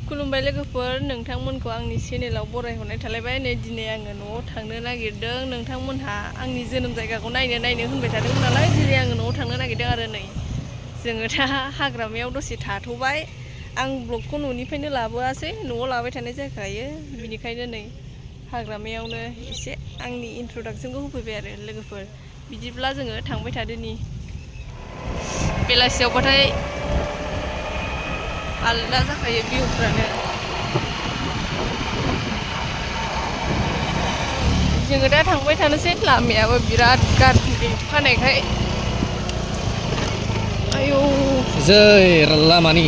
खुलुमबाय लोगोफोर नोंथांमोनखौ आंनि चेनेलाव बरायहरनाय थालायबाय नै दिनै आङो न'आव थांनो नागिरदों नोंथांमोनहा आंनि जोनोम जायगाखौ नायनो होनबाय थादोंमोन नालाय दिनै आङो न'आव थांनो नागिरदों आरो नै जोङो दा हाग्रामायाव दसे थाथ'बाय आं ब्लगखौ न'निफ्रायनो लाबोआसै न'आव लाबाय थानाय जाखायो बिनिखायनो नै हाग्रामायावनो एसे आंनि इन्ट्रडाक्सनखौ होफैबाय आरो लोगोफोर बिदिब्ला जोङो थांबाय थादोनि बेलासियावबाथाय आलदा जाखायो भिउफ्रानो जोङो दा थांबाय थानोसै लामायाबो बिराद गाज्रि खानायखाय आयौ जै लामानि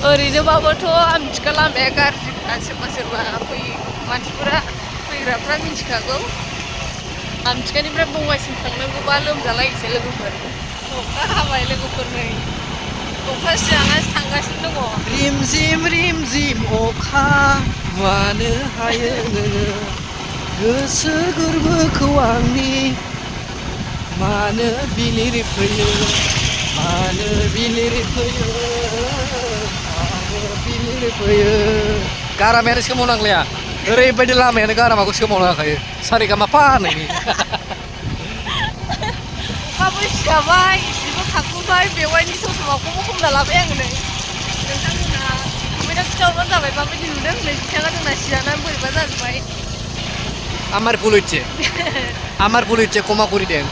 ओरैनोबाबोथ' आमथिखा लामाया गाज्रिखा सोरबा मानसिफोरा फैग्राफ्रा मिथिखागौ आमथिखानिफ्राय बङाइसिम थांनांगौबा लोमजालायोसो लोगोफोर अखा हाबाय लोगोफोर नै अखा सिजानासो थांगासिनो दङ रिमझिम अखा मानो हायो नोङो गोसो गोरबोखौ आंनि मानो बिलिर फैयो मानो बिलिर फैयो गारामायानो सोमावनांलाया ओरैबायदि लामायानो गारामाखौ सोमावनांखायो सारेगामापा होननायनि अखाबो सिजाबाय जिबो खाखुबाय बेवाइनि ससमाखौबो हमना लाबाय आङो नै नोंथांमोनहा कमेन्टआव खिन्थाहरबानो जाबाय माबायदि नुदों नै बिथाङा जोंना सिजानानै बोरैबा जाजोब्बाय আমার বলেছে ক্ষমা করে দেন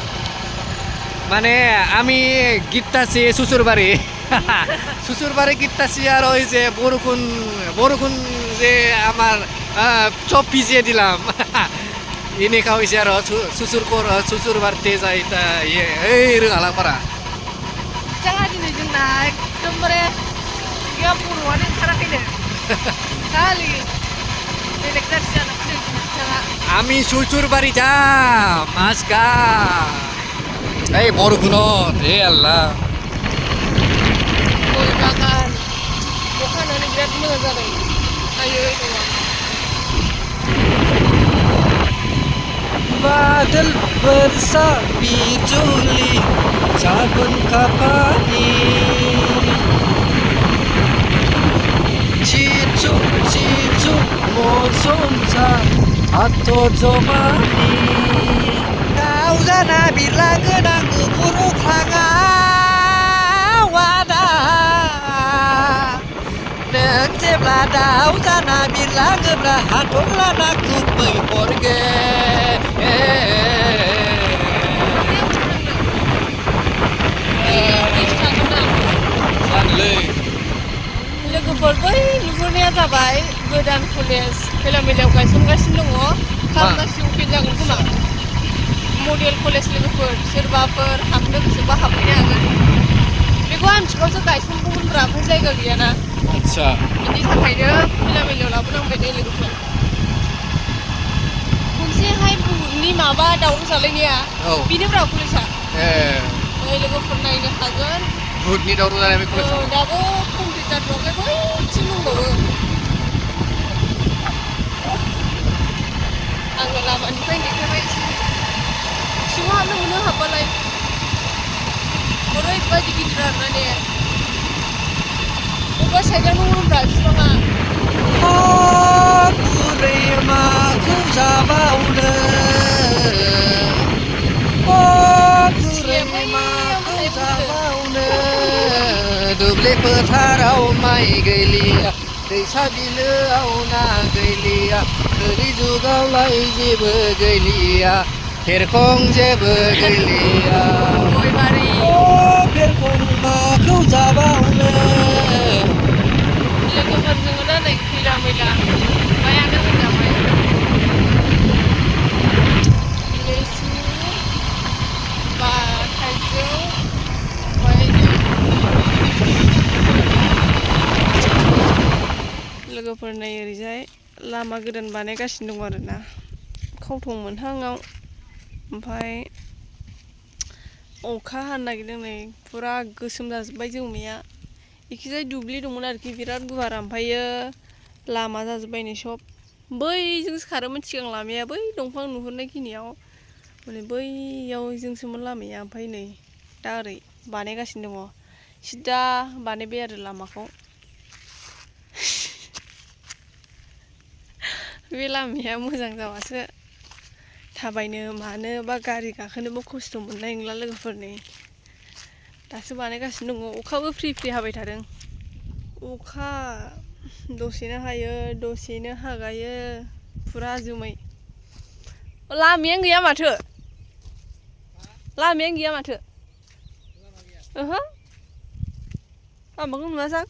মানে আমি গীতাছি শ্বশুরবাড়ি গীতাছি আর ওই যে বরুণ যে আমার চপ ভিজিয়ে দিলাম এনে খাওয়াইছে আর শ্বশুর বাড়িতে যাই তা এই रोङालांबारा बिथाङा दिनै जोंना एकदमबारे खुगाया बर'आनो ओंखाराखैनो खालि बेलेग जाथि जाना फैदों बिथाङा আমি শ্বশুর বাড়ি যাম আজকা এই বরগুনত এ আল্লাহ गय बागान अखा हानानै बिराद मोजां जादों आयै नङा बादल बरसा बिजुली साबुन का पानी चिचु मौसम सा atau jomani kau jana bilang gedang buruk langawada neng jebla dau jana bilang gebra hatung lanaku pergi लोगोफोर बै नुहुरनाया जाबाय गोदान कलेज खैला मैलायाव गायसनगासिनो दङ खालमासि अपेन जागोन खोमा मडेल कलेज लोगोफोर सोरबाफोर हाबनो गोसोबा हाबफैनो हागोन बेखौ आमथिखायावसो गायसनगौमोनब्रा ओमफ्राय जायगा गैयाना आच्छा बिनि थाखायनो खैला मैलायाव लाबोनांबाय दे लोगोफोर खनसेहाय बुहुमनि माबा दावराव जालायनाया बेनोब्रा कलेजआ ओइ लोगोफोर नायनो हागोन बुहुतनि दावराव जानाय बे कलेजआव दाबो कमप्लिट जाथ'वाखै बैथिं दंबावो आङो लामानिफ्राय देखायबाय सिङाव हाबनो मोनो हाबबालाय ओरैबायदि गिदिर आरोना ने बबेबा साइडआवनो दंब्रा बिफाङा बुरै माखौ जाबावनो बुरै माखौ जाबावनो दुब्लि फोथाराव माइ गैलिया दैसा बिलोआव ना गैलिया गोरि जुगावलाय जेबो गैलिया फेरखं जेबो गैलिया गयबारि फेरखं माखौ जाबावनो लोगोफोर जोङो दा नै खैला मैला मायानो होनजाबाय लेसु बा थाइजौ लोगोफोर नै ओरैजाय लामा गोदान बानायगासिनो दं आरोना खावथं मोनहाङाव ओमफ्राय अखा हानो नागिरदों नै फुरा गोसोम जाजोब्बाय जोमैया इखिजाय दुब्लि दंमोन आरोखि बिराद गुवार ओमफ्रायो लामा जाजोब्बाय नै सब बैजोंसो खारोमोन सिगां लामाया बै दंफां नुहुरनाय खिनियाव माने बैयाव जोंसोमोन लामाया ओमफ्राय नै दा ओरै बानायगासिनो दङ सिदा बानायबाय आरो लामाखौ बे लामाया मोजां जाबासो थाबायनो मानो बा गारि गाखोनोबो खस्थ' मोननाय नंला लोगोफोरनि दासो बानायगासिनो दङ अखाबो फ्रि फ्रि हाबाय थादों अखा दसेनो हायो दसेनो हागायो फुरा जोमै लामायानो गैया माथो लामायानो गैया माथो ओहो लामाखौ नुवासां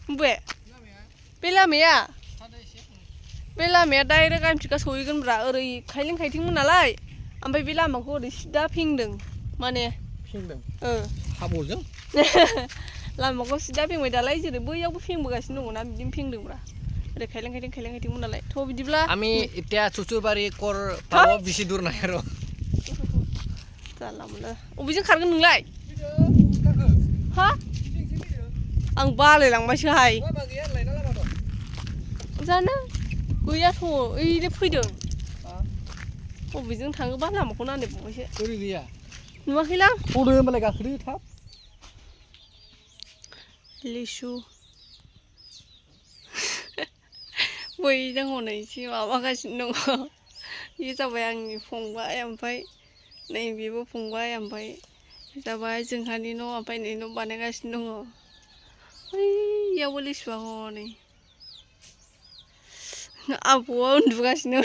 बबे बे लामाया डाइरेक्ट आमथिखा सहैगोनब्रा ओरै खायलें खायथिंमोन नालाय ओमफ्राय बे लामाखौ ओरै सिदा फिंदों माने हाब'जों लामाखौ सिदा फिंबाय दालाय जेरै बैयावबो फिंबोगासिनो दङना बिदिनो फिंदोंब्रा ओरै खायलें खायथिंमोन नालाय थ' बिदिब्ला আমি এতিয়া চুচুৰবাৰী কৰ পাব বেছি দূৰ নাই আৰু जाला मोनला अबेजों खारगोन नोंलाय हा आं बालायलांबायसोहाय जानो गैयाथ' ओइनो फैदों अबेजों थाङोबा लामाखौ नायबावबायसो ओरै गैया नुवाखैलां थौदो होनबालाय गाखोदो थाब लिसु बैजों हनै एसे माबागासिनो दङ बे जाबाय आंनि फंबाय ओमफ्राय नै बेबो फंबाय ओमफ्राय जाबाय जोंहानि न' ओमफ्राय नै न' बानायगासिनो दङ बैयावबो लिसुआ हनै आबौआ उन्दुगासिनो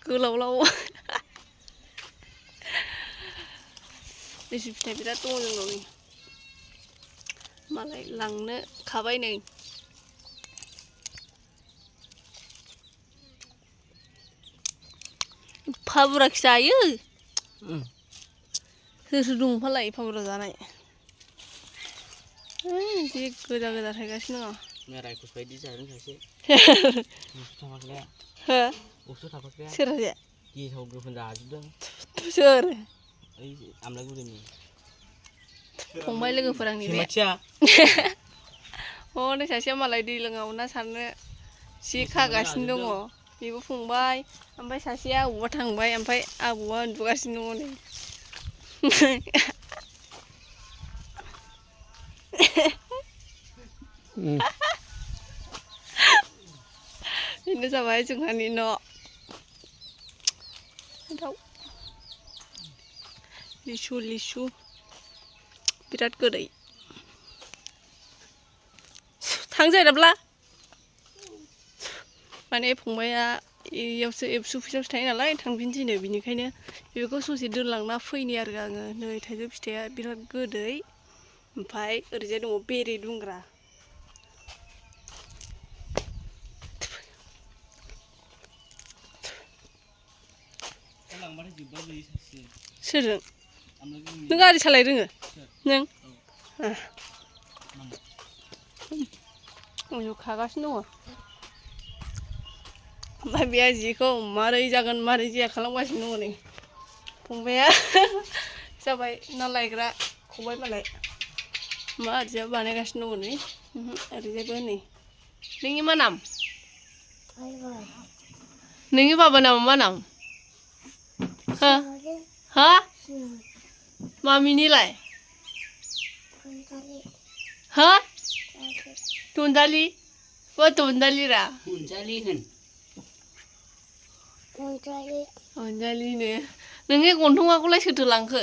गोलावलाव लिसु फिथाइ बिराद दङ जोंनाव नै मालाय लांनो खाबाय नै एफा बुरजाखि जायो सोर सोर दं फालाय एफा बुरजा जानाय जि गोजा गोजा थायगासिनो दङ रायखस बायदि जादों सासे थाफाग्राया हो बक्सआव थाफाग्राया सोर सासे गेसाव गोफोन जाजोबदों सोर ओइ आमलागुरिनि फंबाय लोगोफोर आंनि बे हनै सासेया मालाय दैलाङाव ना सारनो जे खागासिनो दङ बेबो फंबाय ओमफ्राय सासेया अबावबा थांबाय ओमफ्राय आबौआ उन्दुगासिनो दङ नै बेनो जाबाय जोंहानि न' दाउ लिसु बिराद गोदै थांजायदाब्ला माने फंबाया इयावसो एबसु फिसावसो थायो नालाय थांफिनसैनो बिनिखायनो बेखौ ससे दोनलांना फैनि आरो आङो नै थाइजौ फिथाइया बिराद गोदै ओमफ्राय ओरैजाय दङ बेरे दुंग्रा सोरजों नों गारि सालाय रोङो नों आयौ खागासिनो दङ ओमफ्राय बे जिखौ मारै जागोन मारै जाया खालामगासिनो दङ नै फंबाया जाबाय ना लायग्रा खबाय मालाय मा ओरैजा बानायगासिनो दङ नै ओरैजायबो नै नोंनि मा नाम नोंनि बाबा नामा मा नाम हो हा मामिनिलाय हा टुनजालि वा टुनजालिरा अनजालिनो नोंनि गन्थंआखौलाय सोरथो लांखो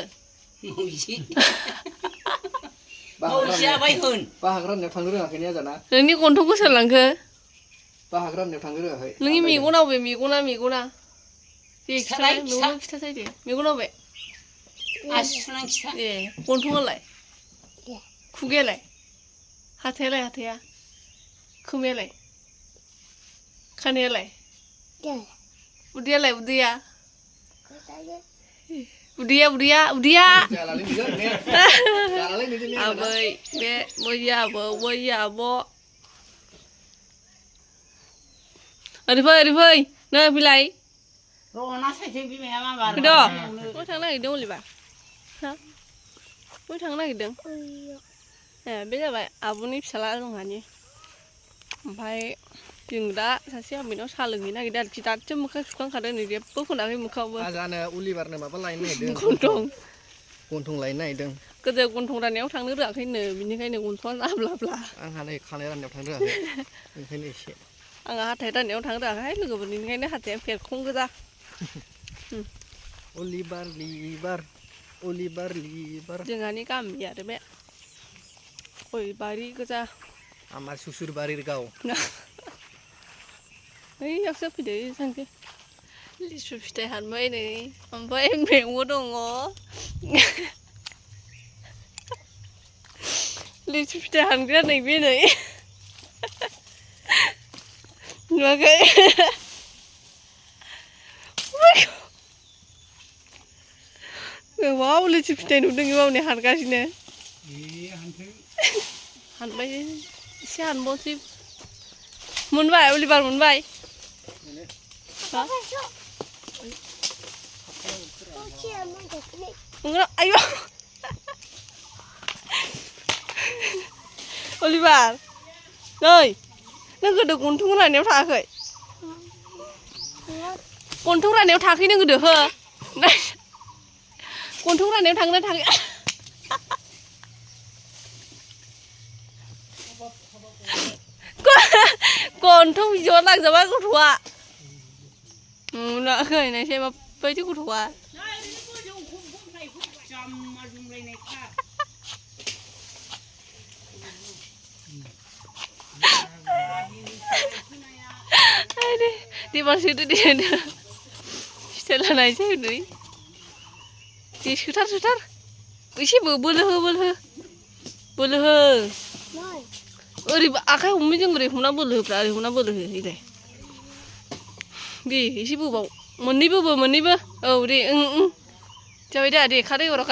बाहाग्रानियाव थांनो रोङाखैने आजाना नोंनि गन्थंखौ सोर लांखो बाहाग्रानियाव थांनो रोङाखै नोंनि मेगना अबे मेगना दे खिथासाय दे मेगना अबे ए गन्थंआलाय खुगायालाय हाथाया खोमायालाय खानायालाय उदैया आबै बे बैया आबौ बैया आब' ओरै फै नै फैलाय बहाय थांनो नागिरदों अलिबा हा बहाय थांनो नागिरदों ए बे जाबाय आब'नि फिसाला जोंहानि ओमफ्राय जों दा सासे आबैनाव साहा लोंहैनो नागिरदों आरोखि दासो मोखां सुखांखादों नै जेबो फोनाखै मोखाङावबो आजानो उलिबारनो माबा लायनो नागिरदों गन्थं लायनो नागिरदों गोदो गन्थं राननायाव थांनो रोङाखैनो बिनिखायनो गन्थंआ जाब्लाब्ला आंहा नै खानाय राननायाव थांनो रोङाखै ओंखायनो एसे आंहा हाथाय दाननायाव थांनो थाखाय लोगोफोरनि ओंखायनो हाथाया फेरखं गोजा अलिभार लिभार अलिभार लिभार जोंहानि गामि आरो बे गय बारि गोजा आमार सुसुर बारिर गाव ओइयावसो फैदो सानखो लिसु फिथाइ हानबाय नै ओमफ्राय मैगं दङ लिसु फिथाइ हानग्रा नैबे नै नुवाखै वाव लिसु फिथाइ नुदों इयाव नै हानगासिनो हानबाय एसे हानबावसै मोनबाय अलिभार मोनबाय आयु अलिभार नै नों गोदो गन्थं राननायाव थाङाखै गन्थं राननायाव थाङाखै नों गोदो हो गन्थं राननायाव थांना थाङाखै गन्थं बिजौआ नांजाबाय गथ'आ नुवाखै नायसै माबायदि गथ'आ सोदो दे सिथाइला नायसै नै दे सोथार एसे बोलो हो ओरै आखाइ हमो जों ओरै हमना बोलो होफ्रा ओरै हमना बोलो हो इलाय दे एसे बोबाव मोननैबो औ दे जाबाय दा दे खादो एबाराव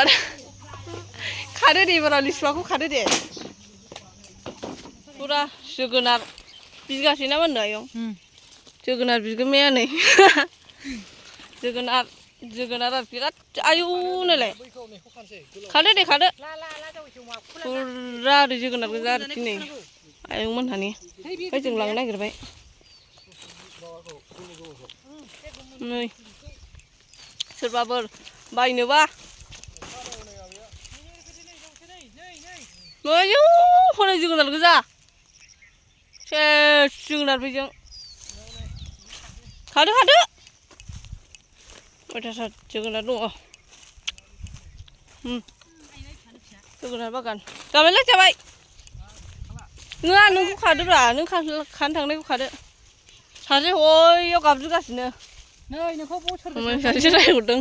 खादो दे एबाराव लिसुआखौ खादो दे फुरा जोगोनार बिगासे ना मा होनदों आयं जोगोनार बिगोमाया नै जोगोनार बिराद आयु नायलाय खादो दे फुरा ओरै जोगोनार गोजा आरोखि नै आयं मोनहानि ओमफ्राय जों लांनो नागिरबाय नै सोरबाफोर बायनोबा आयु हनै जोगोनार गोजा सेस जोगोनार बेजों खादो अयथासार जोगोनार दङ जोगोनार बागान जाबाय नङा नोंखौ खादोब्रा नों खानो थांनायखौ खादो सासे हययाव गाबज्रिगासिनो नै नोंखौ सासे रायहरदों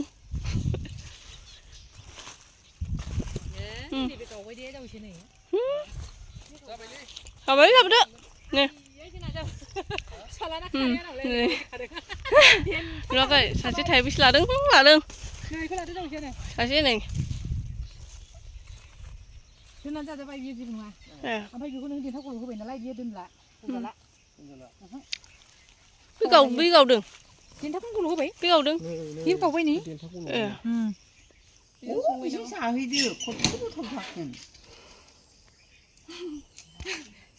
जाबाय जाबोदो नै नुवाखै सासे थाइबेसे लादों सासे नै दोननानै जाजाबाय बियो जेबो नङा ओमफ्राय बेखौ नों देन्था गल होबाय नालाय बियो दोनला बै गावदों देन्था गल होबाय बे गावदों बे गावबाय नै एसे जाहैदो खथ'बो गोथाव जागोन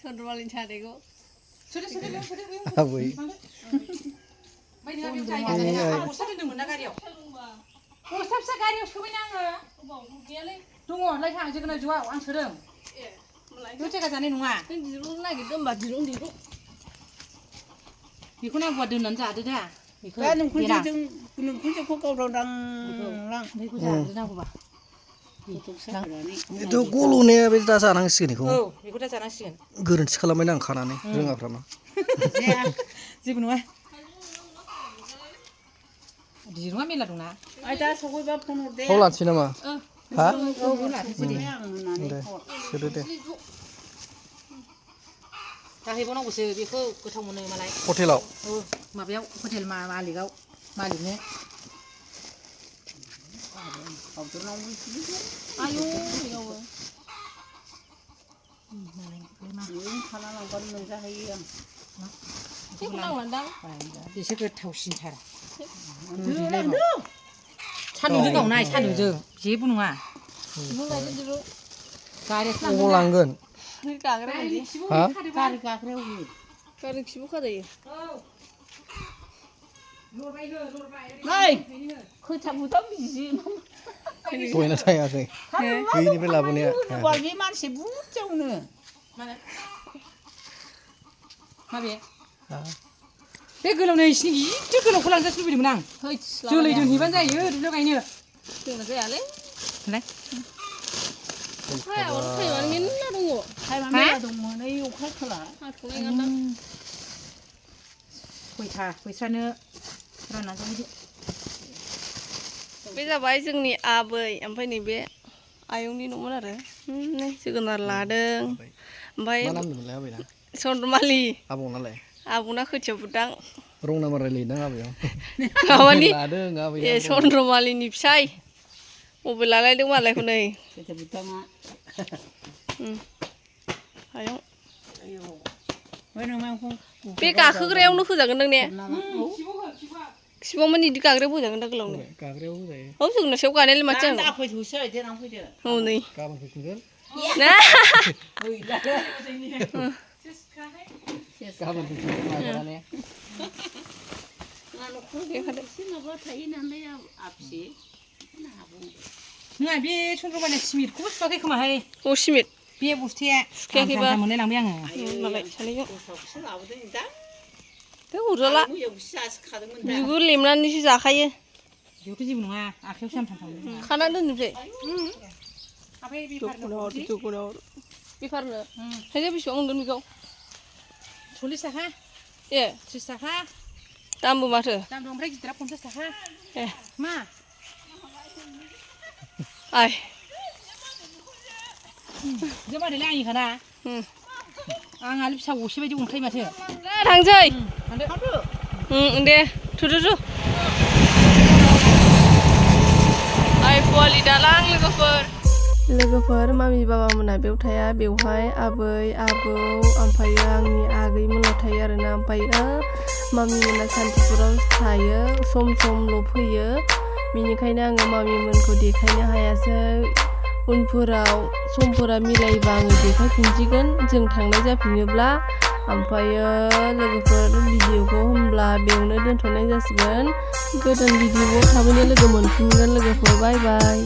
चन्द्रमालिनि सादैखौ आबै बस्था दोन्दोंमोन ना गारियाव बस्था फिसा गारियाव सोबायना आङो दङ लायथां जोगोनार ज'आव आं सोदों बे जायगा जानाय नङा दिरुं नागिरदों होमबा दिरुं बेखौ नांगौबा दोननानै जादो दा बेखौ नोंखौ गावदाव लां बेखौ जादो नांगौबा बेथ' गल'नाया बे दा जानांसिगोन बेखौ औ बेखौ दा जानांसिगोन गोरोन्थि खालामबाय आं खानानै रोङाफ्रामा जेबो नङा दिरुङा मेरला दंना दा सफैबा फन हरदे बाव लानोसै नामा हा दे सोदो दे जाहैबावनांगौसो बेखौ गोथाव मोनो मालाय हटेलाव माबायाव हटेल मालिकनो आयु खालामलांबानो मोनजाहैयो आं जेबो नांलादां एसे गोथावसिनथार सान्दुंजों गावनाय सान्दुंजों जेबो नङा अबाव लांगोन हा गारि गाग्रायाव हो गारि खिबु खाजायो नै खोथाबोथ' बिजि दहायना थायाखै बैनिफ्राय लाबोनाया बे मानसि बुरजायावनो माबे बे गोलावनो इसिनि गिदिर गोलावखौ लांजानो लुबैदोंमोन आं जोलै दोनहैबानो जायो दुब्लियाव गायनो जोंना जायालै होनलाय हायावनो थाइबानो मेरला दङ टाइमा मेला दंमोन ओइ अखा खोला हाथ'नाय नङादां बैस्रानो रानना जाहैदो बे जाबाय जोंनि आबै ओमफ्राय नैबे आयंनि न'मोन आरो नै जोगोनार लादों ओमफ्राय मा नाम होनदोंमोनलाय आबैना चन्द्रमालि आबौनालाय आबौना खोथिया बुदां रं नाम्बार रायलायदों आबैयाव माबानि लादों आबैया ए चन्द्रमालिनि फिसाय मबाइल लालायदों मालायखौ नै खोथिया बुदाङा आयं ओमफ्राय नों माखौ बे गाखोग्रायावनो होजागोन नों ने औ खिबाव माने इदि गाग्रायाव होजागोन दा गोलावनो गाग्रायाव होजायो औ जोंना सायाव गानायलाय माथो दा फैथ'सै देनां फैदो औ नै गाबोन फैफिनगोन ना गाबोन फैफिनगोन माबाने एसे माबा थायो नालाय आबसि नङा बे चन्द्रमालिया सिमेन्टखौबो सुवाखै खोमाहाय अ सिमेन्ट बे बुस्थुया सुखायाखैबा मोनलाय लांबाय आङो मालाय सानैजों गोसावसो लाबोदों दा बे अरजाला मैयावसो जासिखादोंमोन दा बिगुर लेमनानैसो जाखायो बेयावथ' जेबो नङा आखायावसो आमथा थांदों खाना दोननिफ्राय ओमफ्राय बेफारनो बेफारनो थाइजा बेसेबां मोनगोन बेखौ 40 थाखा ए 30 थाखा दामबो माथो दाम दं ओमफ्राय गिदिरा 50 थाखा ए मा आय जोमादैलाय आंनिखाना आं आलु फिसा गसे बायदि अंखाय माथो थांसै थांदो दे थुथु आइ फवालि दालां लोगोफोर मामि बाबामोनहा बेयाव थाया बेवहाय आबै आबौ ओमफ्रायो आंनि आगैमोनल' थायो आरोना ओमफ्रायो मामिमोना सान्तिपुराव थायो सम फैयो बेनिखायनो आङो मामिमोनखौ देखायनो हायासै उनफोराव समफोरा मिलायोबा आङो देखायफिनसिगोन जों थांनाय जाफिनोब्ला ओमफ्रायो लोगोफोर भिडिअखौ होमब्ला बेयावनो दोनथ'नाय जासिगोन गोदान भिडिअआव थाबैनो लोगो मोनफिनगोन लोगोफोर बाय बाय